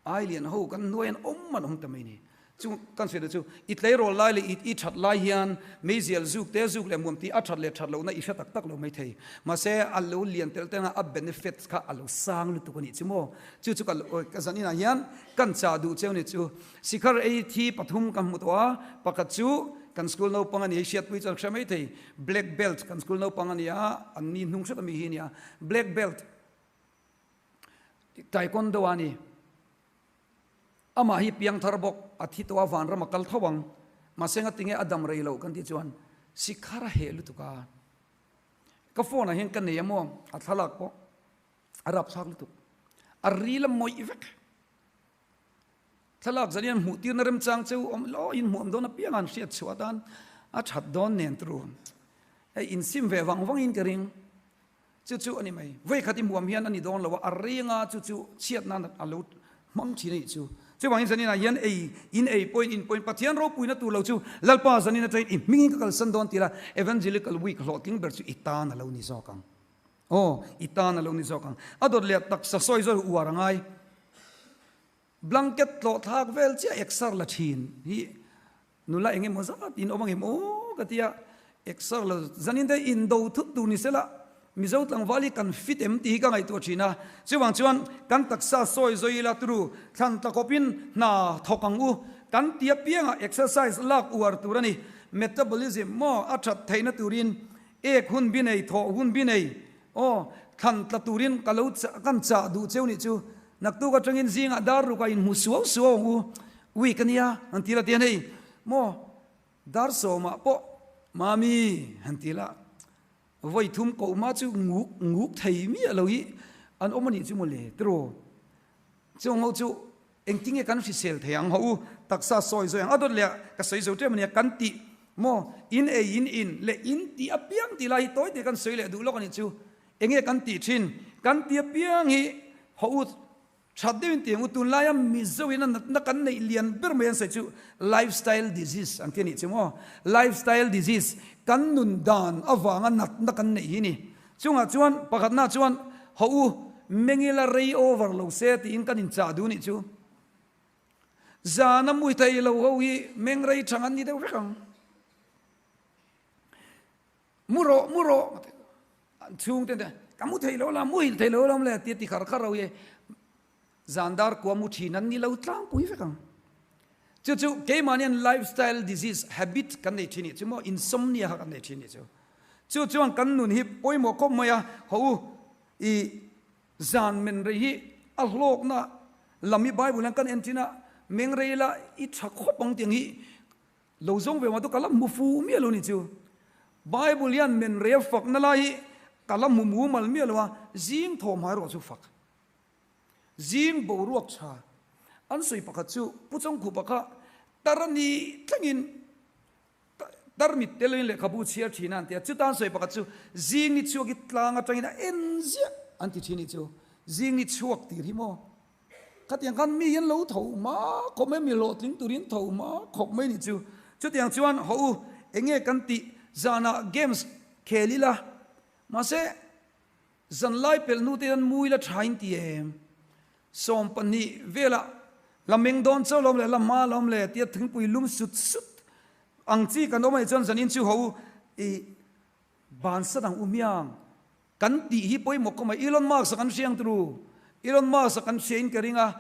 Ai lian ho kan hnuai an awm an awm ta mai ni. Chu kan sawi duh chu i tleirawl lai leh i that lai hian meizial zuk te zuk leh muam tih a that leh that lohna i hre tak tak lo mai thei. Mahse a lo lian telh telh a a benefits kha a lo sang lutuk a nih chu maw? Chu chu ka zan inah hian Kan chah duh cheu ni chu Sikhar ei thi pathum ka hmu tawh a, pakhat chu kan school naupang a ni, hei hriatpui chuan hre mai thei, black belt kan school naupang a ni a, an ni hnung hret ami hi a ni a, black belt taekwondo a ni, amah hi piangthar bawk, a thi tawh a vanram a kal tho ang, mahse ngatinge a dam rei loh kan tih chuan Sikhar a heh lutuk a, ka phone ah hian ka nei a maw, a thlalak pawh. A rapthlak lutuk. A ril a mawih vek. Thlalak zan hian hmuh tirna remchang cheu awm lo in hmuam dawn apiang an hriat chhuah atan a that dawn nen turu. Hei insim ve vang vang in ka ring. Chu chu a ni mai. Vawi khat i hmuam hian a ni dawn lo a, a ringa chu chu chhiat nan a lo hmang thin a nih chu. Chuvangin zanin ah hian ei in ei pawhin in pawhin Pathian ropuina tur lo chu Lalpa zanin atangin i hmingin ka kalsan dawn tih la Evangelical Week hlawhtling ber chu i tan a lo ni zawk ang. Aw, i tan a lo ni zawk ang. A dawt leh taksa sawi zawi uar a ngai. Blanket tlawh thlak vel chiah exer la thin hi nula eng emaw zat in awm angem aw ka ti a, exer la zanin te indo thut tur ni sela Mizo tlangval hi kan fit em tih hi ka ngaihtuah thin a. Chuvang chuan kan taksa sawi zawi ila turu thlan tla kawpin hna thawk ang u kan ti apiangah exercise lak uar tur a ni. Metabolism maw a that theihna turin Ek hun bi nei, thawh hun bi nei, aw, thlan tla turin ka lo chah, kan chah duh cheu nih chu. Naktuk atangin zingah dar rukah inhmu suau suau ang u, week a nia, han ti la tian hei, maw, dar sawmah pawh Mami, han ti la, vawi thum koh hma chu nguk nguk thei miah lo hi an awm a nih chu mawle, tiraw? Chung ho chu Engtinge kan hrisel thei ang haw u, taksa sawi zawi ang a dawt leh a, ka sawi zo ṭem a nia, kan tih maw, in ei in in leh in tih apiang tih lai hi tawi te kan sawi leh duh lawk a nih chu, enge kan tih ṭhin, kan tih apiang hi haw u ṭhat deuhin tih ang u, tunlaia Mizo in a natna kan neih lian ber mai an sawi chu lifestyle disease an ti a nih chu maw, lifestyle disease kan nun dan avanga natna kan neih hi ni. Chungah chuan pakhatna chuan haw u mengila rei over lo se tiin kan inchah duh nih chu. Zana mui thei lo ho hi meng rei thang an ni deuh vek ang. Mu rawh, mu rawh an chhungte te ka mu thei lo la, muhil thei lo lawm le tia ti khar khar ho hi Zan dar kua mu thin an ni lo tlangpui vek ang. Chu chu keimahni an lifestyle disease habit kan nei thin nih chu maw insomnia kha kan nei thin nih chu. Chu chuan kan nun hi pawimawh khawp mai a, haw u i zan men rei hi a hlawkna lam hi Bible hian kan en thin a, meng rei la i tha khawp ang tiang hi lo zawng ve mah tu ka la hmu fu miah lo ni chu. Bible hian men rei a fakna lai hi ka la hmu mumal miah lo a, zing thawmhmai erawh chu fak. Zing boruak tha an sawi pakhat chu Pu Chawngkhupa kha tar a ni tlangin tar mit tel in lehkhabu chhiar thin a an ti a, chuta an sawi pakhat chu zing ni chhuak hi tlang atangin a en ziah an ti thin hi chu zing ni chhuak tir hi maw khatiang khan mi hian lo tho hma khawp mai mi hlawhtling turin tho hma khawp mai ni chu chutiang chuan haw u enge kan tih zanah games khel ila mahse Zanlai pelh hnute hian mui la tha in ti em? 20 velah la meng dawn chauh lawm leh la hma lawm le tia thingpui lum sut sut ang chi kan awm a nih chuan zanin chu ho i bansa dang u hmiang kan tih hi pawimawh kawm a Elon Musk a kan hriang turu. Elon Musk-a kan hria in ka ring a,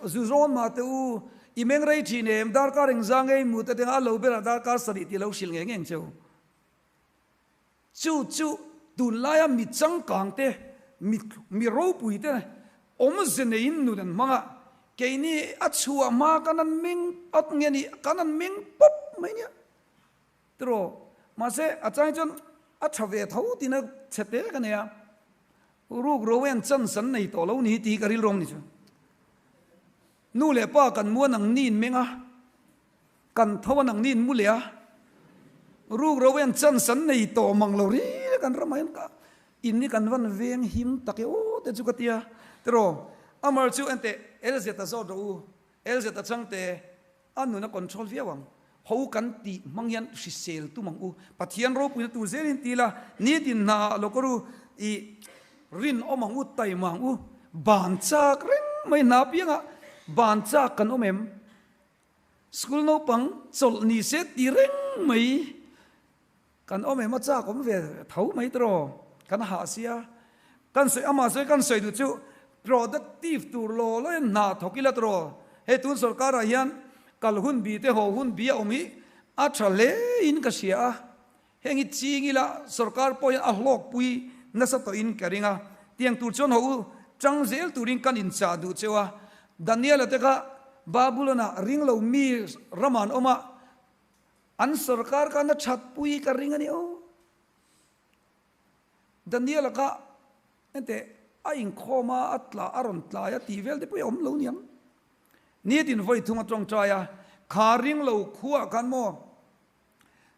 zu zawn mah teh u, i meng rei thin em, darkar engzang nge i mu te teng a, a lo berah darkar sarih tih lo hrilh ngei ngei ang che u. Chu chu tunlaia mi changkang te, mi mi ropui te awmze neiin nun an hmang a, keini a chhuah hma kan an meng at nge ni, kan an meng pawp mai nia. Tiraw? Mahse a chang chuan a tha ve tho tina chhe te ka nei a, ruk ro hian chance an nei tawh lo ni tih hi ka rilru ang ni chu. Nu leh pa kan muan ang niin meng a, Kan tho a nangni in mu leh a, ruk ro hian chance an nei tawh mang lo ri kan ramah hian ka in hi kan van veng him tak e aw te chu ka tia tiraw Amar chu enteh LZ a zawt rawh u LZ a changte a nun a control viau ang ho kan tih hmang hian hrisel tum ang u Pathian ropuina tur zelin ti ila nitin hna ah lo kawr u i rinawm ang u taima ang u ban chak reng mai hna piangah ban chak kan awm em? School naupang chawlh ni se ti reng mai kan awm em a chak awm ve tho mai tiraw kan hah sia kan sawi amah sawi kan sawi duh chu productive tur law law in hna thawk ila tiraw hei tun sorkar ah hian kal hun bi te haw hun bi a awm hi a tha hle in ka hria a. Heng hi ching ila sorkar pawh hian a hlawkpui nasa tawhin ka ring a, tiang tur chuan haw u chang zel turin kan inchah duh cheu a. Daniel-a te kha Babylon-ah ring lo mi ramah an awm a, an sorkar khan a thatpui ka ring a ni aw. Daniel-a kha enteh a inkhawm a, a tla a rawn tlai a tih vel te pawh hi a awm lo niang. Nitin vawi thung a tawngtai a, kha ring lo khuaah khan maw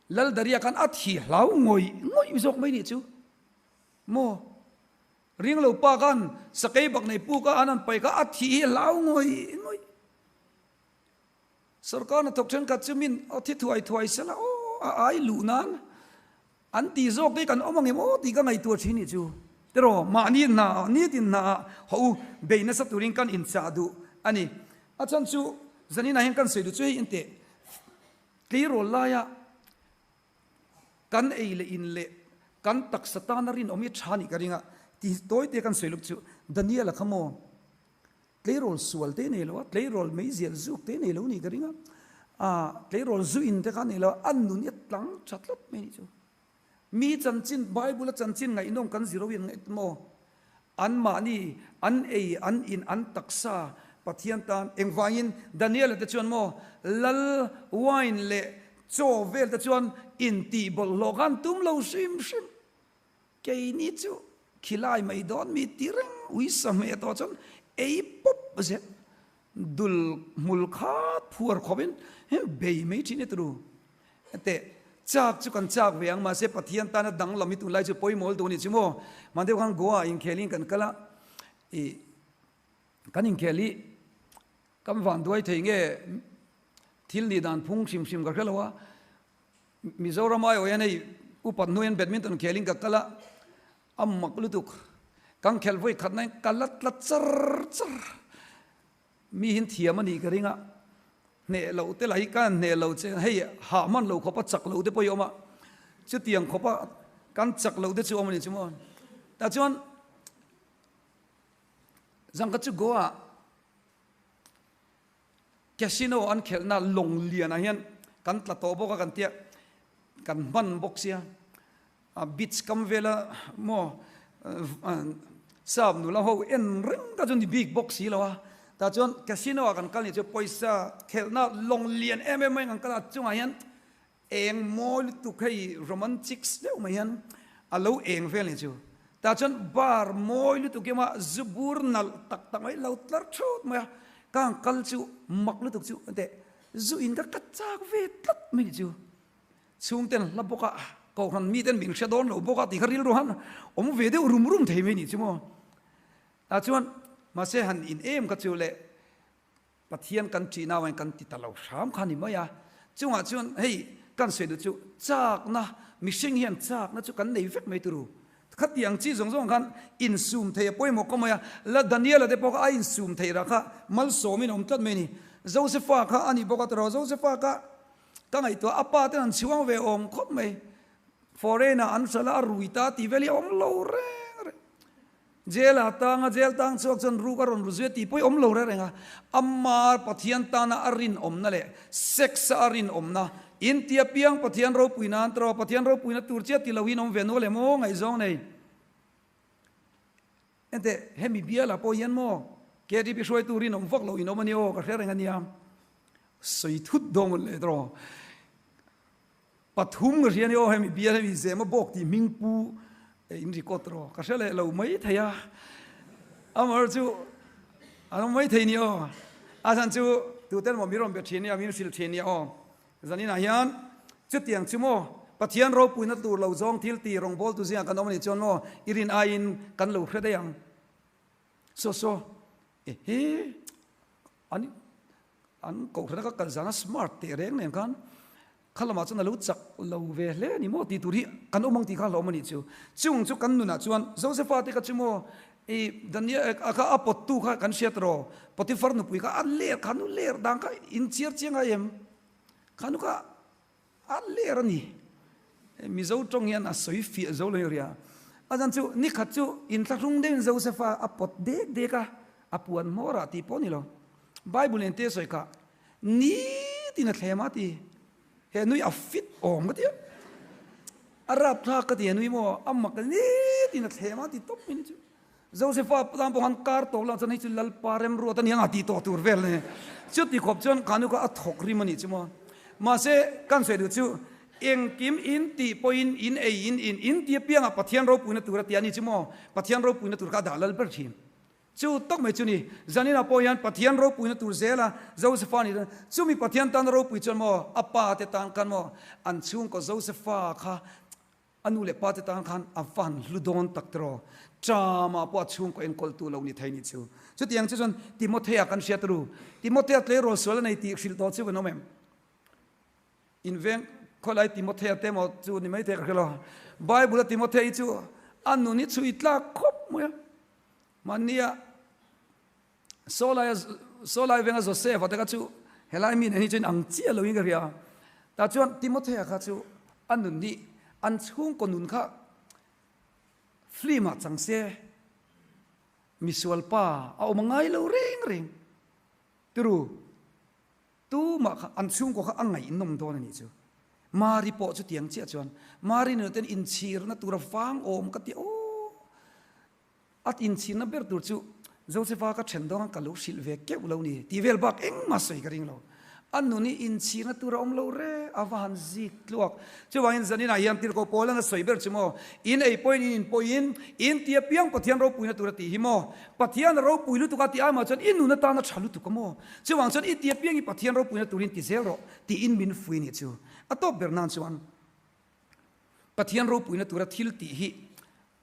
Laldaria khan a thi hlau ngawih ngawih zawk mai nih chu maw? Ringlo pa khan sakei bak nei puk a an han paih kha a thi hi hlau ngawih ngawih. Sorkar hnathawk thenkhat chu min aw thi thuai thuai sela aw a ai luh nan an ti zawk te kan awm ang em aw tih ka ngaihtuah thin nih chu. Tiraw mahni hna ah nitin hna ah haw u bei nasa turin kan inchah duh a ni. A chhan chu zaninah hian kan sawi duh chu hei inteh Tleirawl laia kan ei leh in leh kan taksa tana rinawm hi tha nih ka ring a, ti tawi te kan sawi luk chu Daniel-a kha maw tleirawl sual te nei lo a, tleirawl meizial zuk te nei lo nih ka ring a, ah tleirawl zu in te kha nei lo a, a nun hi a tlang tha tlat mai nih chu. Mi chanchin, Bible-a chanchin ngaihnawm kan zir ho hian ngaih maw? Anmahni, an ei, an in, an taksa Pathian tan engvangin Daniel-a te chuan maw lal wine leh chaw vel te chuan intih bawlhhlawh khan tum lo hrim hrim. Keini chu khilai mai dawn mi ti reng uisa hmeh tawh chuan ei pawp zel dul hmul khat phuar khawpin bei mai thin e turu. Teh, chak chu kan chak ve ang, mahse Pathian tana danglam hi tunlai chu pawimawh duh a ni chu maw? Hman deuh khan Goa inkhelin kan kal a, ih kan inkhel hi kan van duai thei nge thil nih dan phung hrim hrim ka hre lo a, Mizoram aiawh hian hei upat hnuaiin badminton khelin ka kal a, a mak lutuk, kan khelh vawi khat nain ka la tla char char. Mi hin thiam a nih ka ring a, hneh loh te lah hi ka han hneh lo che, hei hah hman lo khawpa chak loh te pawh hi a awm a, chutiang khawpa kan chak loh te chu a awm a ni chu maw. Tah chuan zangkhat chu Goa casino an khelhna lawng lianah hian kan tla tawh bawk a kan tia, kan hman bawk sia. A beach kam vela maw sap nula ho en reng ka chu ni bik bawk si lo a, tah chuan casino ah kan kal ni chu pawisa khelhna lawng lian em em mai kan kal a, chungah hian eng mawi lutuk hei romantic deuh mai hian a lo eng vel ni chu, tah chuan bar mawi lutuk emaw zu bur nalh tak tak mai lo tlar thut mai a, ka han kal chu mak lutuk chu teh zu in ka ka chak ve tlat mai ni chu. Chhungten hla bawk a, kohhran miten min hre dawn lo bawk a tih kha rilru han awm ve deuh rum rum thei mai nih chu maw. Tah chuan mahse han in em kha chu leh Pathian kan ṭih nau in kan ti ta lo hram kha ni mai a. Chungah chuan hei kan sawi duh chu chakna, mihring hian chakna chu kan nei vek mai turu. Khatiang chi zawng zawng khan insum thei a pawimawh ka mai a, la Daniela te pawh kha a insum theih rah kha malsawmin a awm tlat mai a ni. Josepha kha a nih bawk a tiraw, Josepha kha Ka ngaihtuah a pa ten an chhuang ve awm khawp mai. Foreign ah an hralh a, a rui ta tih vel hi a awm lo reng reng. Jail ah tang a, jail tang chhuak chuan ruk a rawn ru zui a tih pawh i awm lo reng reng a. Ama Pathian tana a rinawmna leh sex a a rinawmna in ti apiang Pathian ropui nan tawh Pathian ropuina tur chiah ti lo in awm ve nual em aw ngaihzawng nei. Enteh hemi bialah pawh hian maw KTP hruaitu rinawm vak lo in awm a nia aw ka hre reng a nia. Sawi thut dawn mawlh leh tawh. Pathum ka hria ni aw hemi bial hemi Zema bawk tih hming pu in record rawh ka hre leh lo mai thei a amar chu an awm mai thei ni aw a chhan chu tuten maw min rawn be thin nia min hrilh thin nia aw zaninah hian chutiang chu maw Pathian ropuina tur lo zawng thil ti rawngbawltu zingah kan awm a nih chuan maw i rin aiin kan lo hre daih ang saw saw ehe an An kohhrana ka kal zana smart teh reng nen khan kha lamah chuan a lo chak lo ve hle a ni maw tih tur hi kan awm ang tih kha hlauhawm a nih chu. Chung chu kan nunah chuan Josepha te kha chu maw i Daniel a kha a pawttu kha kan hriat rawh Potiphar nupui kha a ler kha nu ler dan kha inchhiar chiang ai em? Kha nu kha A ler a ni. Mizo tawng hian a sawi fiah zo lo ria. A zan chu nikhat chu inthlahrung deuhin Josepha a pawt dek dek a, a puan hmawr ah tih pawh a ni lo. Bible in te sawi kha nitin a thlem a ti. He nui a fit awm ka ti a. A rapthlak ka ti he nui maw a mak nitin a thlem a ti tawp mai ni chu. Josepha tan pawh khan kar tawh lo chuan hei chu Lalpa remruat a ni anga tih tawh tur vel a ni. Chuti khawp chuan khanu kha a thawk rim a nih chu maw. Mahse kan sawi duh chu engkim in tih pawhin in ei in in in ti apiangah Pathian ropuina tur a ti a ni chu maw. Pathian ropuina tur kha a dah lal ber thin. Chu tak mai chu ni. Zaninah pawh hian Pathian ropuina tur zela Josepha ni chuan chumi Pathian tan ropui chuan maw a pa te tan khan maw an chhungkaw Josepha kha A nu leh pa te tan khan a van hlu dawn tak tiraw? Ṭamah pawh a chhungkaw enkawltu lo ni thei ni chu. Chutiang chu chuan Timothea kan hriat ru. Timothea tleirawl sual a nei tih hrilh tawh chu kan awm em? Inveng khawilai Timothea te maw chu ni maithei ka hre lo. Bible a Timothea hi chu a nun hi chhui tlak khawp mai a. Mahnia Sawlaia Sawlai venga Joseph-a te kha chu helai mi nen hi chuan ang chiah loin ka hria. Tah chuan Timothea kha chu a nun hi an chhungkaw nun kha film-ah chang se misual pa a awm ngai lo reng reng. Tiru, tumah kha an chhungkaw kha a ngaihnawm dawn a nih chu. Mari pawh chutiang chiah chuan Mari nunah ten inchhirna tura vang awm ka ti aw. A inchhirna ber tur chu Josepha ka then dawn ka lo hrilh ve keuh lo ni tih vel bak engmah sawi ka ring lo. A nun hi inchhirna tur a awm lo re, a va han zik tluak. Chuvangin zaninah hian tirhkoh Paula'n a sawi ber chu maw, In ei pawhin in in pawhin in ti apiang Pathian ropuina tur a tih hi maw? Pathian a ropui lutuk a tih aimah chuan i nun atan a tha lutuk a maw? Chuvang chuan i ti apiang i Pathian ropuina turin ti zel rawh tiin min fui ni chu. A tawp ber nan chuan Pathian ropuina tura thil tih hi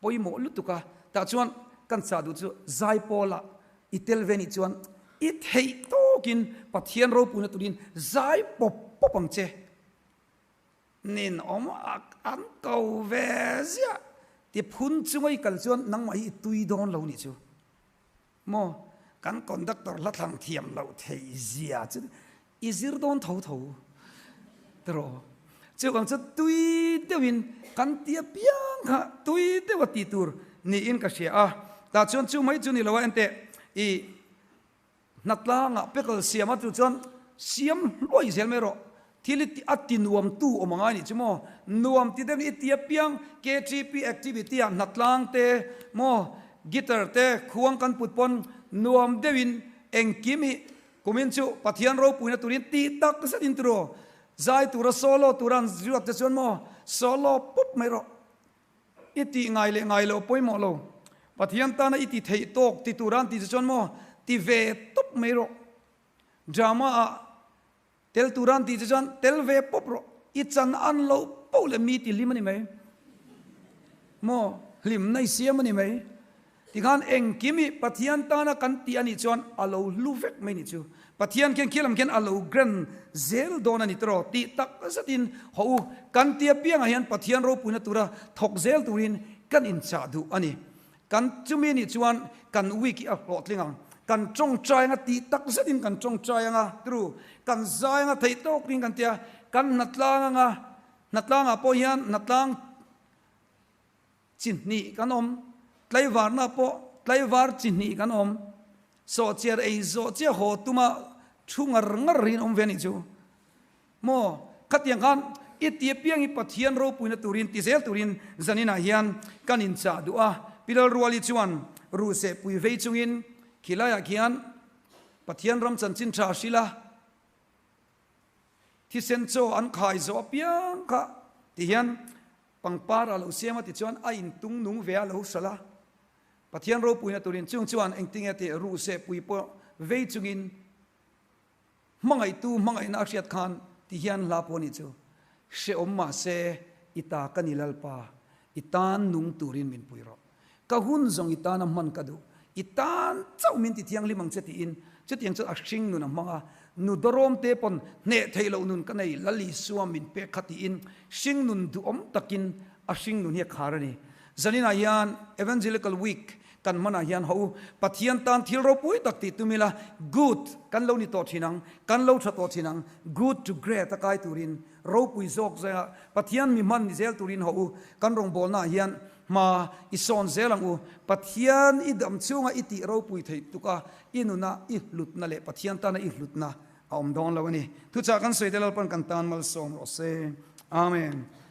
pawimawh lutuk a, tah chuan kan chah duh chu Zaipawlah i tel ve nih chuan i theih tawkin Pathian ropuina turin zai pawp pawp ang che. Ninawm an ko ve ziah ti phun chunga i kal chuan nangmah hi i tui dawn lo nih chu. Maw? Kan conductor hla thlang thiam loh theih zia chu i zir dawn tho tho tiraw? Chuvang chu tui deuhin kan ti apiang kha tui deuha tih tur niin ka hria a. Tah chuan chu mai chu ni lo a, enteh i hnatlangah pekel siam a chu chuan siam hluai zel mai rawh. Thil i a ti nuam tu awm angai nih chu maw? Nuam ti deuh i ti apiang KTP activity ah hnatlang te maw guitar te khuang kan put pawn nuam deuh in engkim hi kumin chu Pathian ropuina turin tih tak zet in tiraw zai tura solo tura an ziak te chuan maw solo pup mai rawh i tih ngai leh ngai loh pawimawh lo Pathian tana i ti theih tawk ti tura an tih che chuan maw ti ve tawp mai rawh drama ah Tel tur an tih che chuan tel ve pawp rawh, i chan an loh poh leh mi ti hlim a ni mai. Maw? Hlimna i siam a ni mai. Tikhan engkim hi Pathian tana kan tih a nih chuan a lo hlu vek mai nih chu. Pathian khian khialam khian a lo grand zel dawn a ni tiraw tih tak zetin haw u, kan ti apiangah hian Pathian ropuina tura thawk zel turin kan inchah duh a ni. Kan chumi nih chuan kan week hi a hlawhtling ang. Kan tawngtai anga tih tak zetin kan tawngtai anga tru kan zai anga theih tawkin kan tia kan hnatlang anga hnatlangah pawh hian hnatlang chi hnih kan awm tlaivarna pawh. Tlaivar chi hnih kan awm. Sawhchiar ei zawh chiah haw tuma thu ngar ngar hi an awm ve a nih chu. Maw? Khatiang khan i ti apiang hi Pathian ropuina turin ti zel turin zaninah hian kan inchah duh a. Pi Lalruali chuan ruhseh pui vei chungin khilaiah khian Pathian ram chanchin tha a hrilh a, thisen chaw an khai zawh apiang kha ti hian pangpar a lo siam a tichuan a intung nung ve a lo hralh a. Pathian ropuina turin chung chuan engtinge tih ruhseh pui pawh vei chungin Hmangaihtu hmangaihna a hriat khan ti hian hla pawh a nih chu, Hrehawm mahse i ta ka ni Lalpa, i tan nung turin min pui rawh. Ka hun zawng i tana hman ka duh, i tan chauh min ti thianghlim ang che tiin chutiang chuan a hring nun a hmang a, nu dawrawm te pawn hneh theih loh nun ka nei Lal Isua min pek kha tiin hring nun duhawm takin a hring nun hi a khar a ni. Zaninah hian Evangelical Week Kan hmanah hian ho Pathian tan thil ropui tak tih tum ila, good kan lo ni tawh thin ang, kan lo tha tawh thin ang, good to great a kai turin, ropui zawk zaia Pathian mi hman ni zel turin ho u, kan rawngbawlnaah hian hma i sawn zel ang u, Pathian i dam chhunga i tih ropui theih tuka i nuna i hlutna leh Pathian tana i hlutna a awm dawn lo a ni. Thuchah kan sawi te Lalpan kan tan malsawm rawh se. Amen.